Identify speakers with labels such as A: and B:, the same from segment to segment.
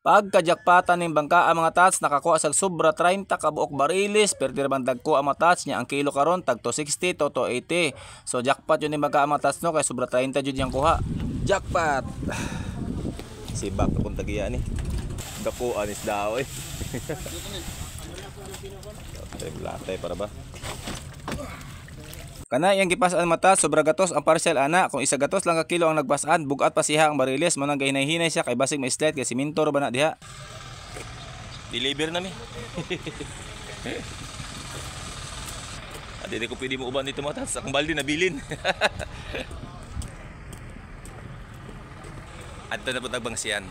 A: Pagkajakpatan ning bangka ang mga tats, nakakuha sa sobra 30 ka buok barilis, perdi ra bang dagko ang mga tats niya, ang kilo karon tag 260 to 280. So jackpot yun ning bangka ang mga tats no, kay sobra 30 jud yang kuha. Jackpot. Sibak akong tagiya ni. Dako anis daw eh. Latay para ba? Kana iyang gipas-an mata, sobra gatos ang parcel ana. Kung isa gatos lang ka kilo ang nagpas-an, bugat pa siya ang bariles, mo nang gahinay-hinay siya kay basig ma-slide kay siminto ra ba na diha. Deliver na mi. Adi ko pwede mo uban dito mga tats, akong balde nabilin. Adto na po tagbangsiyan.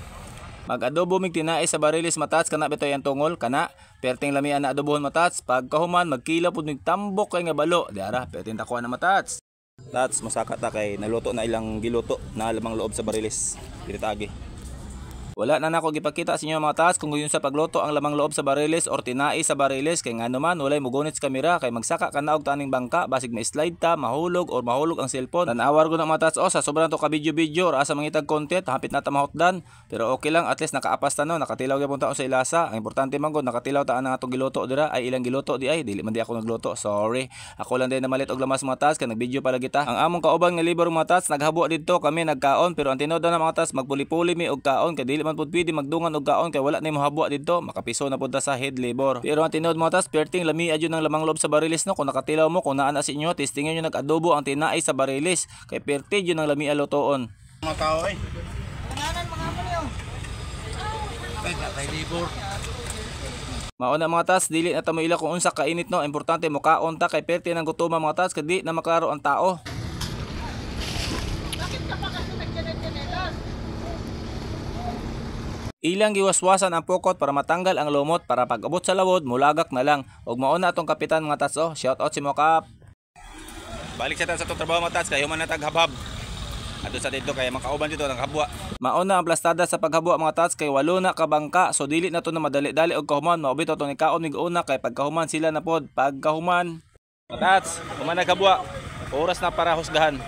A: Mag-adobo mig tinae sa barilis matats, kana bitoy ang tungol kana perting lamian na adobohon matats. Pagkahuman magkila pud mig tambok kay nga balo diara, perting takuan na matats. Tats masaka ta kay naluto na ilang giluto na lamang loob sa barilis. Dinitagi. Wala na nako gipakita sa inyo mga tats kung yun sa pagluto ang lamang loob sa barilis or tinai sa barilis kay ngano man walay mugunit sa kamera kay magsaka ka na og taning bangka basig ma-slide ta, mahulog or mahulog ang cellphone. Tanawar ko na mga tats o sa sobrang to ka video-video or asa mangitag content hapit na ta mahutdan, pero okay lang, at least nakaapas ta no, nakatilaw gyapon ta sa ilasa. Ang importante man gud nakatilaw ta ang atong giluto dira ay ilang giluto di ay dili man di ako nagluto, sorry. Ako lang din namalit og lamas mga tats kay nagvideo pala kita. Ang among kauban nga libro mga tats naghabo didto kami nagkaon, pero ang tinuod na mga tats magpuli-puli mi og kaon kay dili man pud pwede magdungan og kaon kay wala na mohabwa didto, makapiso na pud ta sa head labor. Pero ang tinuod mga tats perting lami adyo ng lamang loob sa barilis no, kung nakatilaw mo, kung naa na sa inyo, testingan nyo nag-adobo ang tinaay sa barilis kay perti jud ng lami lutoon.
B: Mga tao ay.
A: Mao na mga tats, dili na ta mo ila kung unsa kainit no, importante mokaon ta kay perti ng gutoma mga tats kay di na maklaro ang tao.
C: Bakit ka pa kasi nagjanet-janetas?
A: Ilang giwaswasan ang pukot para matanggal ang lumot para pag abot sa lawod mulagak na lang. Og mao na atong kapitan mga tats oh. Shout out si mo kap. Balik sa ta sa atong trabaho mga tats kay human na tag habhab. Adto sa dito kay makauban dito nang habwa. Mao na ang plastada sa paghabwa mga tats kay walo na ka bangka, so dili na to na madali-dali og kahuman. Mao bitaw to ni kaon mig una kay pagkahuman sila na pod. Pagkahuman tats, human na kabwa. Oras na para husgahan.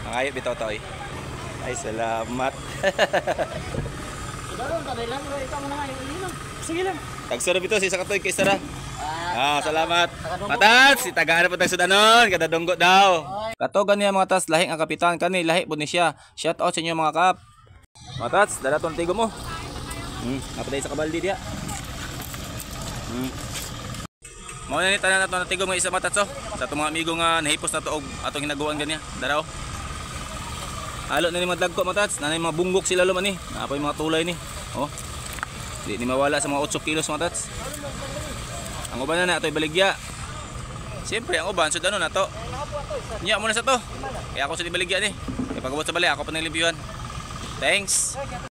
A: Mangayo bitaw to oy. Ay, salamat.
C: Sige lang.
A: Tagsuro bitaw si sa katoy kay Sara. Ah, salamat. Matats, itagaan na po tag sudanon, kada dunggo daw. Kato gani mga tats, lahi ang kapitan kani, lahi pud ni siya. Shout out sa inyo mga kap. Matats, dala tong tigo mo. Napaday sa kabaldi diya. Mao na ni tanan ato natigo mga isa matats oh. Sa atong mga amigo nga nahipos na to og atong hinaguan ganiya. Dara oh. Halo na ni mga dagko matats, nanay mga bunggok sila luman ni. Napoy mga tulay ni. Oh. Di ni mawala sa mga 8 kilos matats. Ang uban na atoy baligya. Siyempre ang uban sud ano na to. Nya mo na sa to. Kaya ako sa baligya ni. Kaya pag-abot sa balay ako pa nang limpyuhan. Thanks.